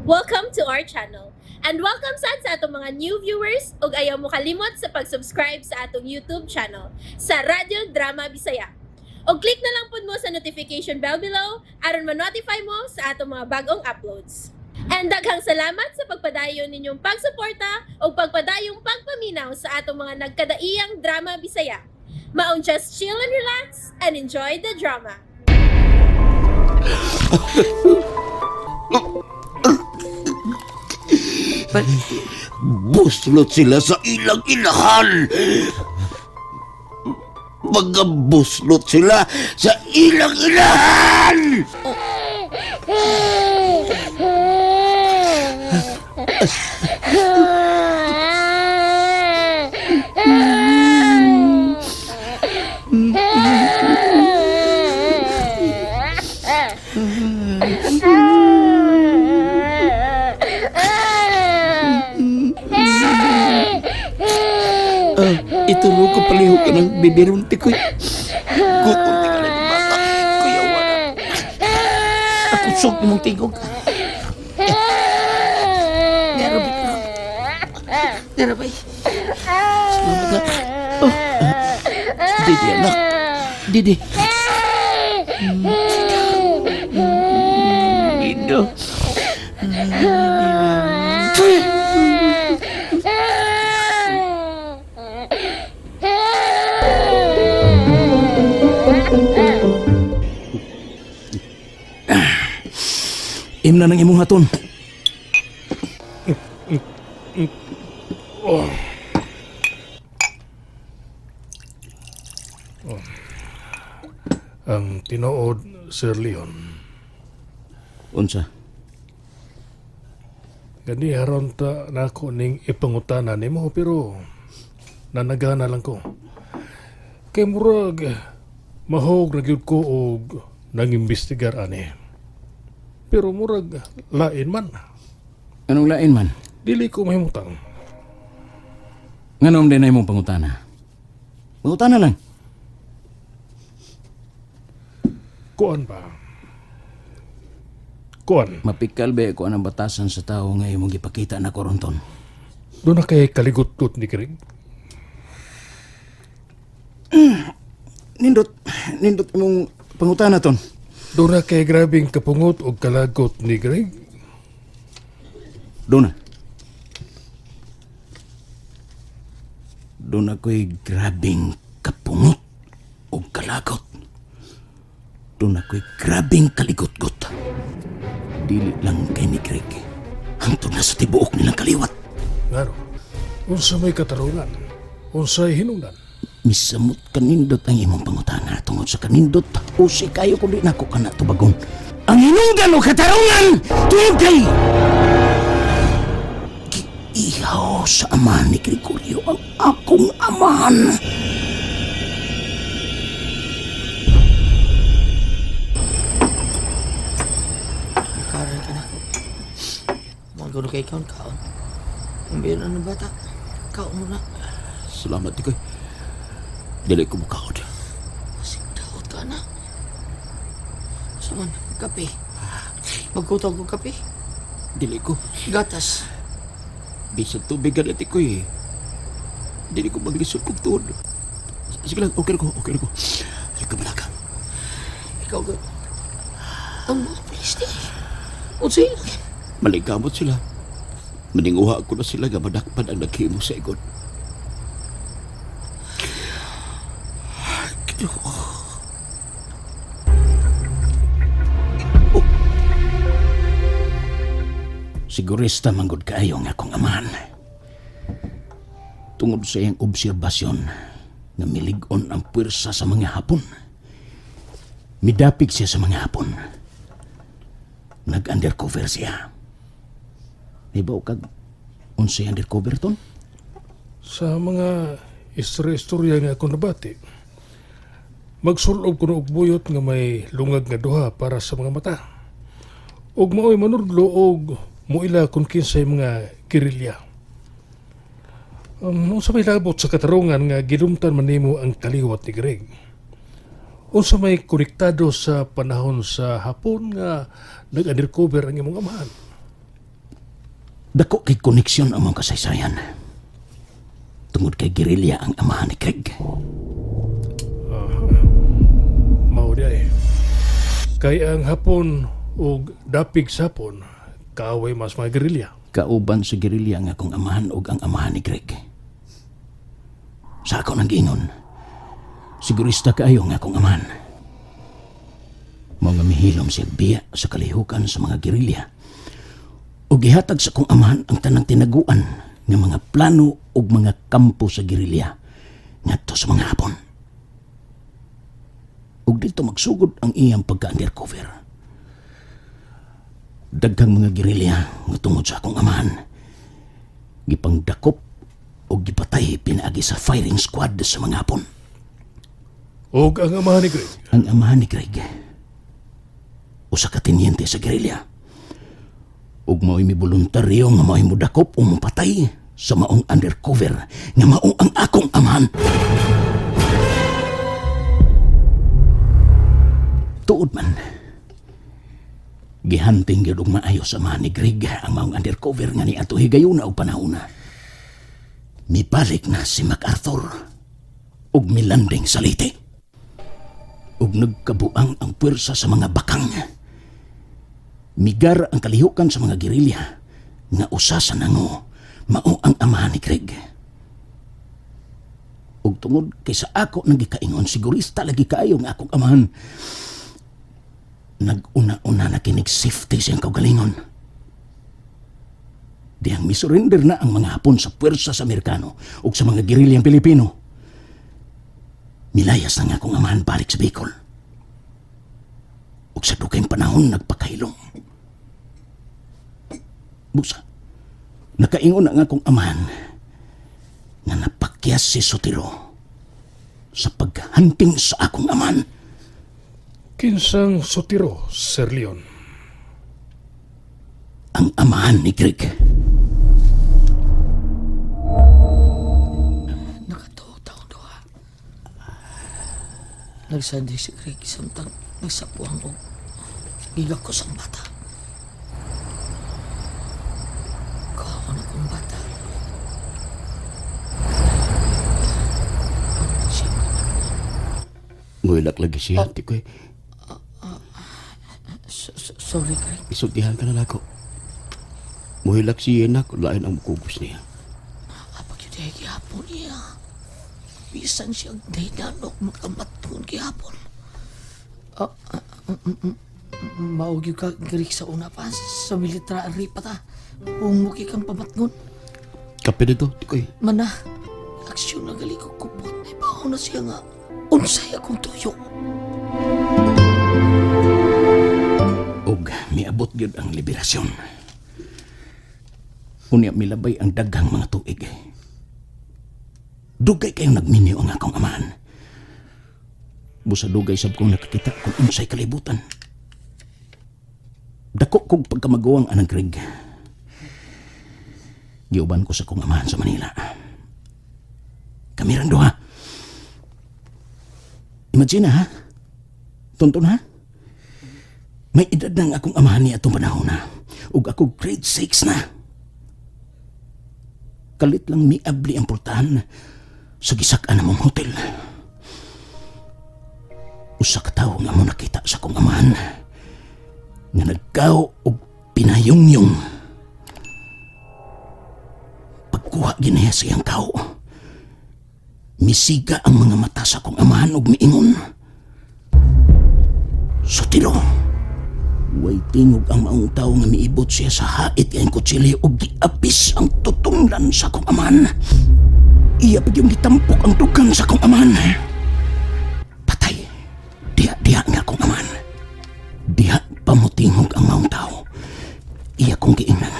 Welcome to our channel. And welcome sad sa atong mga new viewers ug ayaw mo kalimot sa pag-subscribe sa atong YouTube channel sa Radyo Drama Bisaya. Og click na lang pud mo sa notification bell below aron ma-notify mo sa atong mga bagong uploads. And daghang salamat sa pagpadayon ninyong pagsuporta ug pagpadayong pagpaminaw sa atong mga nagkadaiyang drama Bisaya. Maong just chill and relax and enjoy the drama. Buslot sila sa ilang ilahan. Mga buslot sila sa ilang ilahan! Ituro ko paliho ka ng bibiron, tikoy. Gutom ti ka na ni bata. Kuya, wala. Akusog ni mong tigog. Nerabay ka. Nerabay. Salamat na. Oh. Didi, anak. Didi. Indo. Imna ng imong haton. Ang tinuod, Sir Leon. Unsa? Gani haron ta nako ning ipangutana nimo pero nanagana lang ko. Kay murag mahog ra gyud ko og nangimbestigar ani. Pero murag lain man. Anong lain man? Dili ko mahimutang. Nganom din na imong pangutana. Pangutana lang. Kuan ba? Kuan. Mapikal ba ko ang batasan sa tao nga imong gipakita na koronton. Doon na kay kaligot-got ni Greg. Nindot, nindot imong pangutana ton. Doon na kay grabing kapungot og kalagot ni Greg. Doon na. Doon ako'y grabing kapungot o kalagot. Doon ako'y grabing kaligot-got. Dili lang kay ni Greg. Hangtod na sa tibuok nilang kaliwat. Ngano? Unsa may katarungan? Unsay hinungdan? Misamot kanindot ang imong pangutana tungod sa kanindot. Usi kayo kundi nako kana tubagon. Ang hinungdan o katarungan tungod kay giihaw sa ama ni Gregorio ang akong amahan. Karon ka na. Mga kay kaon kaon. Ang biyon ano bata? Kaon mo na. Salamat ikoy. Dili ko mukaod. Basig daot ka na. Suman, kape. Magkutog ko kape. Dili ko. Gatas. Bisan tubig ganit ikoy. Dili ko maglisod kog tuod. Sige lang, okay na ko, okay na ko. Ay, kamalaka. Ikaw ko. Ang mga pulis di. Unsay? Maligkamot sila. Maninguha ko na sila nga madakpan ang naghimo sa igon. Ginoo. Sigurista manggod kaayo nga akong amahan. Tungod sa iyang obserbasyon nga milig-on ang puwersa sa mga Hapon. Midapig siya sa mga Hapon. Nag-undercover siya. Ibaw kag unsay undercover ton? Sa mga istorya-istorya nga ako nabati, magsulob kuno og buyot nga may lungag nga duha para sa mga mata. Og maoy manudlo og muila kung kinsay mga gerilya. Unsa may labot sa katarungan nga gidumtan man nimo ang kaliwat ni Greg? Unsa may konektado sa panahon sa hapon nga nag-undercover ang imong amahan? Dako kay koneksyon ang mga kasaysayan. Tungod kay gerilya ang amahan ni Craig. Mao di ay. Kay ang Hapon ug dapig sa Hapon, kaaway mas mga gerilya. Kauban sa gerilya ang akong amahan ug ang amahan ni Greg. Sa ako nang giingon, sigurista kaayo ang akong amahan. Mao nga mihilom siya biya sa kalihukan sa mga gerilya. Ug gihatag sa akong amahan ang tanang tinaguan nga mga plano ug mga kampo sa gerilya ngadto sa mga Hapon. Ug dito magsugod ang iyang pagka-undercover. Daghang mga gerilya nga tungod sa akong amahan. Gipangdakop o gipatay pinaagi sa firing squad sa mga Hapon. Ug ang amahan ni Greg, Ang amahan ni Greg, usa ka tenyente sa gerilya. Ug mao'y miboluntaryo nga mao'y modakop o mopatay sa maong undercover nga mao ang akong amahan. Tuod man, gihunting gyud og maayo sa amahan ni Greg ang maong undercover nga niadto higayuna og panahona. Mibalik na si MacArthur ug milanding sa Leyte ug nagkabuang ang puwersa sa mga bakang. Migar ang kalihukan sa mga gerilya nga usa sa nango mao ang amahan ni Craig. Ug tungod kay sa ako nang gikaingon, sigurista lagi kaayo nga akong amahan. Nag-una-una na kinig safety siyang kaugalingon. Dihang misurrender na ang mga Hapon sa puwersa sa Amerikano ug sa mga gerilyang Pilipino. Milayas na nga akong amahan balik sa Bicol. Ug sa dugayng panahon nagpakahilom. Busa, nakaingon na nga akong amahan nga napakyas si Sotero sa paghunting sa akong amahan. Kinsang Sotero, Sir Leon? Ang amahan ni Greg. Nakatuo taong duha. Nagsandi si Greg samtang nagsapuang og gigakos ang bata. Kaon akong bata. Ang siya Nguilak lagi siya, tikoy. Sorry, Greg. Isultihan ka na nako. Muhilak siya na, lain ang mukugos niya. Apag yun ay gihapon niya. Bisan siya dahinanok makamatun gihapon. Maugyo ka, Greg, sa una pa. Sa military pa ta. Umuki kang pamatngon. Kape dito, tikoy. Mana, aksyon na gali ko kupot. Ay, baho na siya nga. Unsay akong tuyo. Ug miabot gyud ang liberasyon. Unya milabay ang daghang mga tuig. Dugay kayong nagminyo ang akong amahan. Busa dugay sab kong nakakita kung unsay kalibutan. Dako kog pagkamaguwang anang Greg. Giuban ko sa kong amahan sa Manila. Kami rang duha. Imagine ha? Tonton ha? May edad na ang akong amahan niya atong panahon na. Ug ako grade 6 na. Kalit lang miabli ang pultahan sa gisak-an namong hotel. Usa ka tawo nga mo nakita sa akong amahan nga nagkaw og pinayongyong. Pagkuha giniya sa iyang kaw, misiga ang mga mata sa akong amahan og miingon. Sutiro! Way tingog ang maong tao nga miibot siya sa hait ang kutsilyo ug giapis ang tutunglan sa akong aman. Iya pa yung gitampok ang dugang sa akong aman. Patay. Diha-diha nga akong aman. Diha pamutingog ang maong tao. Iya kong giingnan.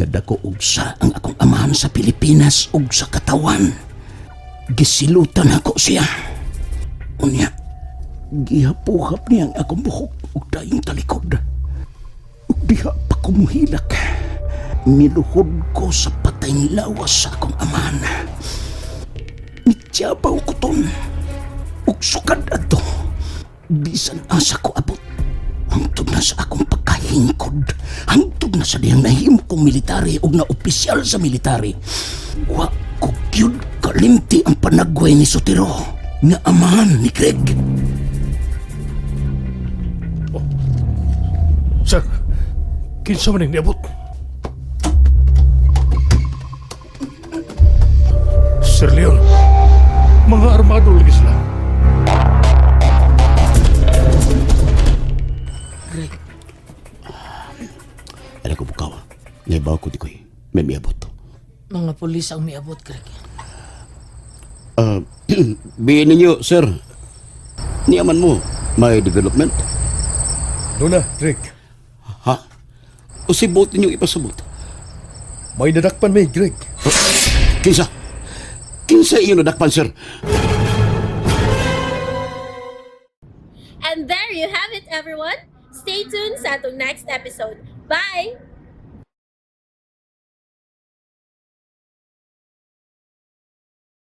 Nga dako og sa ang akong amahan sa Pilipinas ug sa katawan. Gisilutan ako siya. Unya, gihapuhap niya ang akong buhok ug dayong talikod. Ug diha pa ko muhilak. Miluhod ko sa patayng lawas sa akong amahan. Mityabaw ko ton. Ug sukad adto. Bisan asa ko abot. Hangtod na sa akong pagkahingkod. Hangtod na sa dihang nahimo kong military ug na opisyal sa military. Wa ko gyud kalimti ang panagway ni Sotero nga amahan ni Greg. Sir, kinsa man ang niabot? Sir Leon, mga armado lagi sila. Greg, Alam ko bukaw. Naibaw ko di ko'y may miabot. mga pulis ang miabot, Greg. Ah, bihin ninyo, sir. Niyaman mo, may development. Luna, Greg. Ha? O si bot ninyong ipasabot? May nadakpan may, Greg. Kinsa? Kinsa iyo nadakpan, sir? And there you have it, everyone. Stay tuned sa atong next episode. Bye!